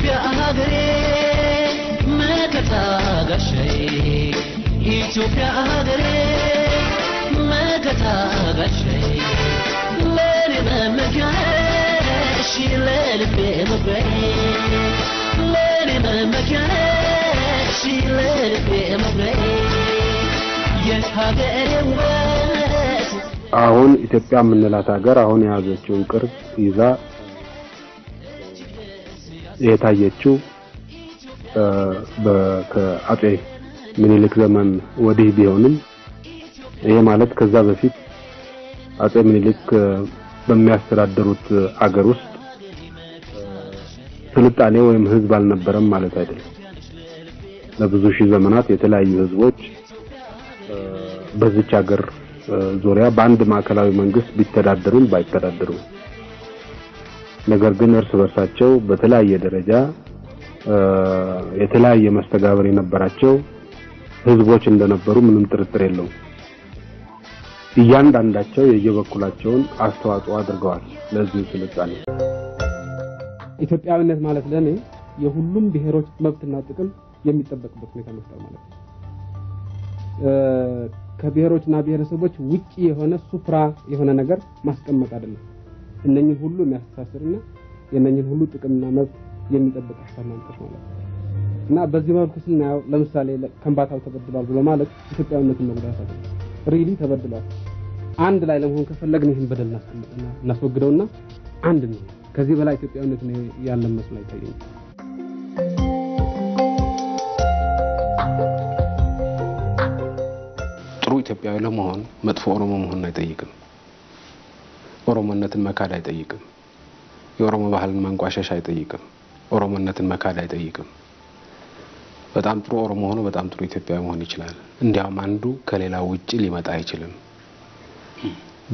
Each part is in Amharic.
ኢትዮጵያ ሀገሬ መከታ ጋሻዬ፣ ኢትዮጵያ ሀገሬ መከታ ጋሻዬ፣ ለኔ መመኪያዬ ለልቤ መኩሪያዬ፣ ለኔ መመኪያዬ ለልቤ መኩሪያዬ፣ የሀገሬ ውበት። አሁን ኢትዮጵያ የምንላት ሀገር አሁን የያዘችውን ቅርጽ ይዛ የታየችው ከአጼ ምኒልክ ዘመን ወዲህ ቢሆንም፣ ይሄ ማለት ከዛ በፊት አጼ ምኒልክ በሚያስተዳድሩት አገር ውስጥ ስልጣኔ ወይም ህዝብ አልነበረም ማለት አይደለም። ለብዙ ሺህ ዘመናት የተለያዩ ህዝቦች በዚች ሀገር ዙሪያ በአንድ ማዕከላዊ መንግስት ቢተዳደሩም ባይተዳደሩም፣ ነገር ግን እርስ በርሳቸው በተለያየ ደረጃ የተለያየ መስተጋብር የነበራቸው ህዝቦች እንደነበሩ ምንም ጥርጥር የለውም። እያንዳንዳቸው የየበኩላቸውን አስተዋጽኦ አድርገዋል ለዚሁ ስልጣኔ። ኢትዮጵያዊነት ማለት ለኔ የሁሉም ብሔሮች መብትና ጥቅም የሚጠበቅበት ሁኔታ መፍጠር ማለት ነው። ከብሔሮችና ብሔረሰቦች ውጪ የሆነ ሱፕራ የሆነ ነገር ማስቀመጥ አይደለም። እነኝህን ሁሉ የሚያስተሳስርና የእነኝህን ሁሉ ጥቅምና መብት የሚጠብቅ ሀሳብ ማምጣት ማለት ነው። እና በዚህ መልኩ ስናየው ለምሳሌ ከምባታው ተበድሏል ብሎ ማለት ኢትዮጵያዊነትን መጉዳት አይደለም። Really ተበድሏል። አንድ ላይ ለመሆን ከፈለግን ይህን በደል እናስቀምጥና እናስወግደውና አንድ ነው። ከዚህ በላይ ኢትዮጵያዊነት ያለን መስሎ አይታየኝም። ጥሩ ኢትዮጵያዊ ለመሆን መጥፎ ኦሮሞ መሆን አይጠይቅም። ኦሮሞነትን መካድ አይጠይቅም። የኦሮሞ ባህልን ማንቋሸሽ አይጠይቅም። ኦሮሞነትን መካድ አይጠይቅም። በጣም ጥሩ ኦሮሞ ሆኖ በጣም ጥሩ ኢትዮጵያዊ መሆን ይችላል። እንዲያውም አንዱ ከሌላው ውጭ ሊመጣ አይችልም።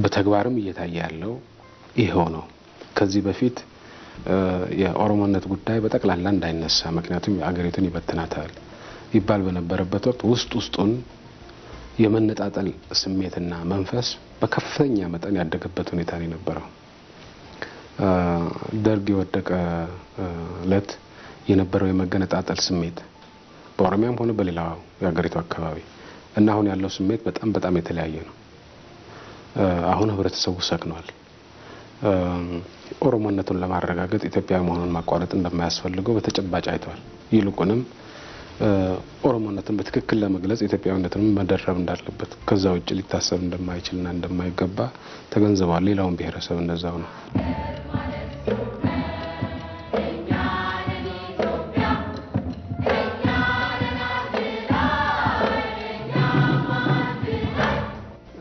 በተግባርም እየታየ ያለው ይኸው ነው። ከዚህ በፊት የኦሮሞነት ጉዳይ በጠቅላላ እንዳይነሳ፣ ምክንያቱም አገሪቱን ይበትናታል ይባል በነበረበት ወቅት ውስጥ ውስጡን የመነጣጠል ስሜትና መንፈስ በከፍተኛ መጠን ያደገበት ሁኔታ ነው የነበረው። ደርግ የወደቀ እለት የነበረው የመገነጣጠል ስሜት በኦሮሚያም ሆነ በሌላው የሀገሪቱ አካባቢ እና አሁን ያለው ስሜት በጣም በጣም የተለያየ ነው። አሁን ህብረተሰቡ ሰክኗል። ኦሮሞነቱን ለማረጋገጥ ኢትዮጵያዊ መሆኑን ማቋረጥ እንደማያስፈልገው በተጨባጭ አይቷል። ይልቁንም ኦሮሞነትን በትክክል ለመግለጽ ኢትዮጵያዊነትን መደረብ እንዳለበት፣ ከዛ ውጭ ሊታሰብ እንደማይችልና እንደማይገባ ተገንዝበዋል። ሌላውን ብሔረሰብ እንደዛው ነው።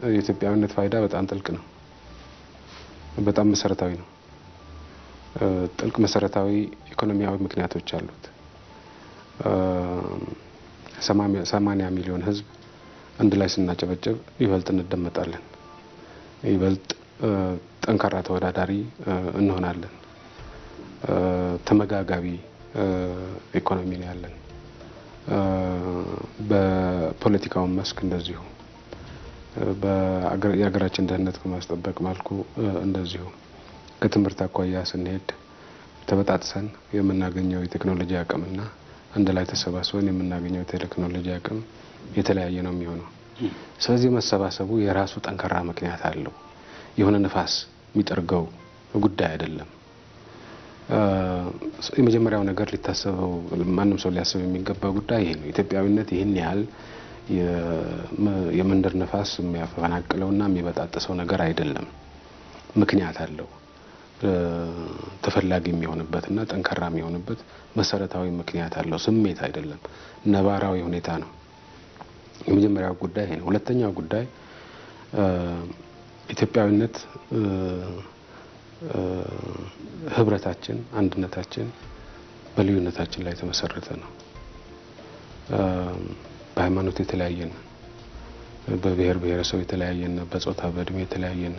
የኢትዮጵያዊነት ፋይዳ በጣም ጥልቅ ነው። በጣም መሰረታዊ ነው። ጥልቅ መሰረታዊ ኢኮኖሚያዊ ምክንያቶች አሉት። 80 ሚሊዮን ህዝብ አንድ ላይ ስናጨበጭብ ይበልጥ እንደመጣለን፣ ይበልጥ ጠንካራ ተወዳዳሪ እንሆናለን። ተመጋጋቢ ኢኮኖሚ ነው ያለን። በፖለቲካው መስክ እንደዚሁ፣ የሀገራችን ደህንነት ከማስጠበቅ መልኩ እንደዚሁ፣ ከትምህርት አኳያ ስንሄድ ተበጣጥሰን የምናገኘው የቴክኖሎጂ አቅምና አንድ ላይ ተሰባስበን የምናገኘው የቴክኖሎጂ አቅም የተለያየ ነው የሚሆነው። ስለዚህ መሰባሰቡ የራሱ ጠንካራ ምክንያት አለው። የሆነ ንፋስ የሚጠርገው ጉዳይ አይደለም። የመጀመሪያው ነገር ሊታሰበው ማንም ሰው ሊያስብ የሚገባ ጉዳይ ይሄ ነው። ኢትዮጵያዊነት ይህን ያህል የመንደር ነፋስ የሚያፈናቅለውና የሚበጣጥሰው ነገር አይደለም። ምክንያት አለው። ተፈላጊ የሚሆንበትና ጠንካራ የሚሆንበት መሰረታዊ ምክንያት አለው። ስሜት አይደለም፣ ነባራዊ ሁኔታ ነው። የመጀመሪያው ጉዳይ ይሄ ነው። ሁለተኛው ጉዳይ ኢትዮጵያዊነት ህብረታችን፣ አንድነታችን በልዩነታችን ላይ የተመሰረተ ነው። በሃይማኖት የተለያየን፣ በብሔር ብሔረሰብ የተለያየን፣ በጾታ በእድሜ የተለያየን።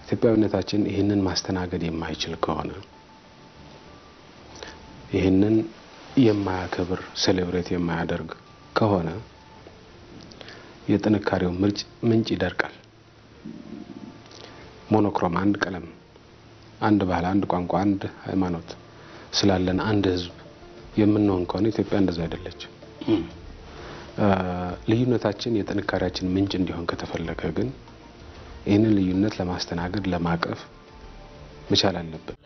ኢትዮጵያዊነታችን ይህንን ማስተናገድ የማይችል ከሆነ፣ ይህንን የማያከብር ሴሌብሬት የማያደርግ ከሆነ የጥንካሬው ምንጭ ይደርቃል። ሞኖክሮም፣ አንድ ቀለም፣ አንድ ባህል፣ አንድ ቋንቋ፣ አንድ ሃይማኖት ስላለን አንድ ህዝብ የምንሆን ከሆነ ኢትዮጵያ እንደዛ አይደለች። ልዩነታችን የጥንካሬያችን ምንጭ እንዲሆን ከተፈለገ ግን ይህንን ልዩነት ለማስተናገድ ለማቀፍ መቻል አለብን።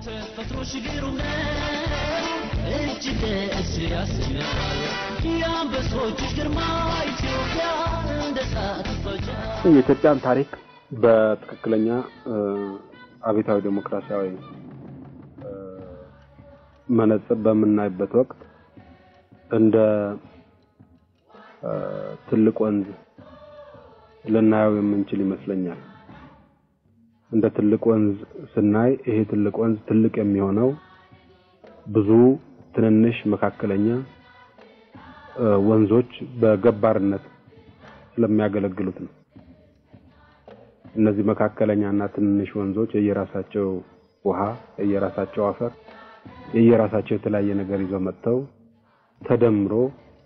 ተፈጥሮሽ ግሩም ነው፣ እጅግ ደስ ያሰኛል። የአንበሶችሽ ግርማ ኢትዮጵያ እንደ እሳት ይፈጃል። የኢትዮጵያን ታሪክ በትክክለኛ አብዮታዊ ዴሞክራሲያዊ መነጽር በምናይበት ወቅት እንደ ትልቅ ወንዝ ልናየው የምንችል ይመስለኛል። እንደ ትልቅ ወንዝ ስናይ ይሄ ትልቅ ወንዝ ትልቅ የሚሆነው ብዙ ትንንሽ፣ መካከለኛ ወንዞች በገባርነት ስለሚያገለግሉት ነው። እነዚህ መካከለኛና ትንንሽ ወንዞች የየራሳቸው ውሃ፣ የየራሳቸው አፈር፣ የየራሳቸው የተለያየ ነገር ይዘው መጥተው ተደምሮ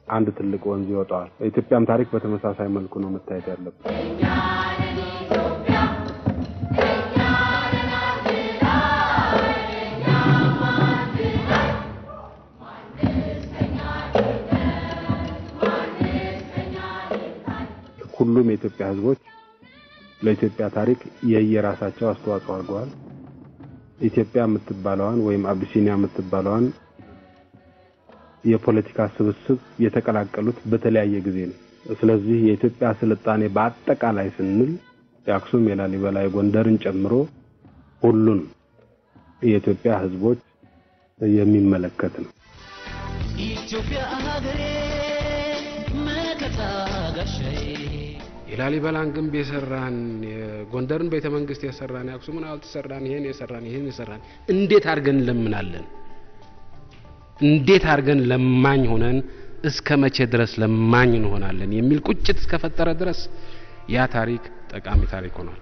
አንድ ትልቅ ወንዝ ይወጣዋል። የኢትዮጵያም ታሪክ በተመሳሳይ መልኩ ነው መታየት ያለበት። ሁሉም የኢትዮጵያ ሕዝቦች ለኢትዮጵያ ታሪክ የየራሳቸው አስተዋጽኦ አድርገዋል። ኢትዮጵያ የምትባለዋን ወይም አቢሲኒያ የምትባለዋን የፖለቲካ ስብስብ የተቀላቀሉት በተለያየ ጊዜ ነው። ስለዚህ የኢትዮጵያ ስልጣኔ በአጠቃላይ ስንል የአክሱም፣ የላሊበላ፣ የጎንደርን ጨምሮ ሁሉን የኢትዮጵያ ሕዝቦች የሚመለከት ነው። ኢትዮጵያ ሀገሬ መከታ ጋሻዬ፣ የላሊበላን ግንብ የሰራን፣ የጎንደርን ቤተ መንግስት የሰራን፣ የአክሱምን ሐውልት የሰራን፣ ይሄን የሰራን፣ ይሄን የሰራን እንዴት አድርገን እንለምናለን? እንዴት አድርገን ለማኝ ሆነን እስከ መቼ ድረስ ለማኝ እንሆናለን? የሚል ቁጭት እስከፈጠረ ድረስ ያ ታሪክ ጠቃሚ ታሪክ ሆኗል።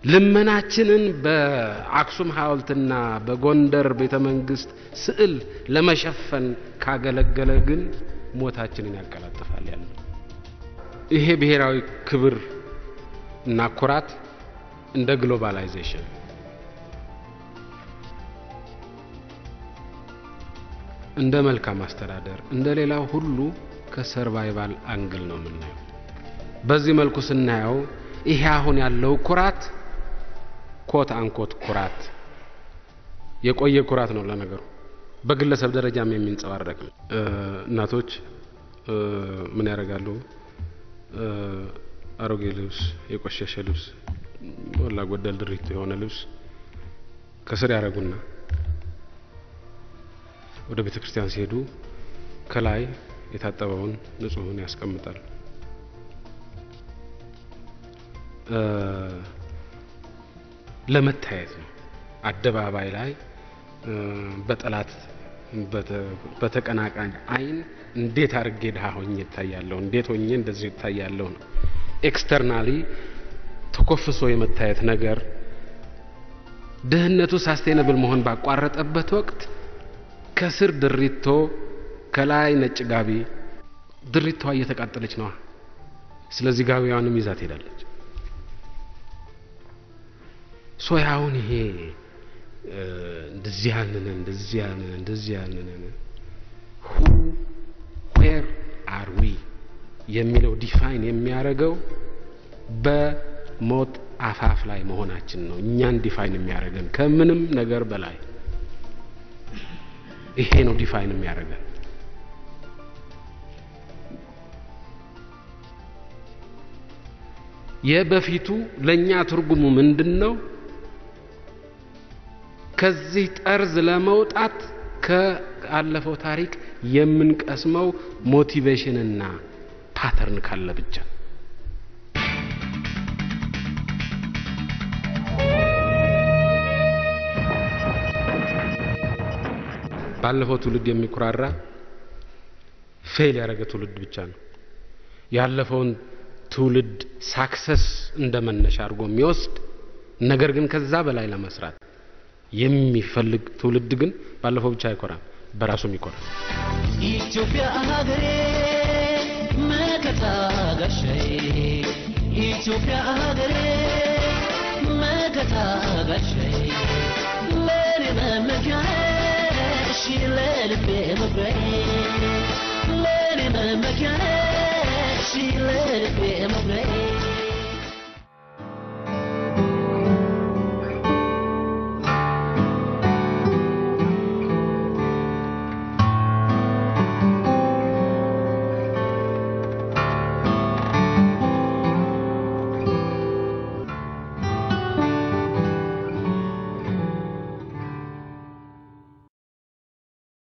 ልመናችንን በአክሱም ሐውልትና በጎንደር ቤተ መንግስት ስዕል ለመሸፈን ካገለገለ ግን ሞታችንን ያቀላጥፋል ያለው ይሄ ብሔራዊ ክብር እና ኩራት እንደ globalization፣ እንደ መልካም አስተዳደር፣ እንደ ሌላው ሁሉ ከ survival angle ነው የምናየው። በዚህ መልኩ ስናየው ይሄ አሁን ያለው ኩራት quote unquote ኩራት የቆየ ኩራት ነው። ለነገሩ በግለሰብ ደረጃም የሚንጸባረቅ ነው። እናቶች ምን ያደርጋሉ? አሮጌ ልብስ፣ የቆሸሸ ልብስ፣ ሞላ ጎደል ድሪቶ የሆነ ልብስ ከስር ያደርጉና ወደ ቤተ ክርስቲያን ሲሄዱ ከላይ የታጠበውን ንጹሑን ያስቀምጣሉ። ለመታየት ነው። አደባባይ ላይ በጠላት በተቀናቃኝ አይን እንዴት አድርጌ ድሃ ሆኜ እታያለሁ፣ እንዴት ሆኜ እንደዚህ እታያለሁ ነው። Externally ተኮፍሶ የመታየት ነገር ድህነቱ sustainable መሆን ባቋረጠበት ወቅት ከስር ድሪቶ ከላይ ነጭ ጋቢ፣ ድሪቶዋ እየተቃጠለች ነዋ። ስለዚህ ጋቢዋንም ይዛ ትሄዳለች። So አሁን ይሄ እንደዚህ ያንን እንደዚህ ያንን እንደዚህ ያንን who where are we የሚለው define የሚያደርገው በሞት አፋፍ ላይ መሆናችን ነው። እኛን define የሚያደርገን ከምንም ነገር በላይ ይሄ ነው define የሚያደርገን። የበፊቱ ለኛ ትርጉሙ ምንድን ነው? ከዚህ ጠርዝ ለመውጣት ከአለፈው ታሪክ የምንቀስመው motivation ና pattern ካለ ብቻ። ባለፈው ትውልድ የሚኩራራ fail ያደረገ ትውልድ ብቻ ነው። ያለፈውን ትውልድ success እንደ መነሻ አድርጎ የሚወስድ ነገር ግን ከዛ በላይ ለመስራት የሚፈልግ ትውልድ ግን ባለፈው ብቻ አይኮራም፣ በራሱም ይኮራል። ኢትዮጵያ ሀገሬ መከታ ጋሻዬ፣ ኢትዮጵያ ሀገሬ መከታ ጋሻዬ። ለኔ መመኪያ ነሽ፣ ለልቤ መኩሪያዬ።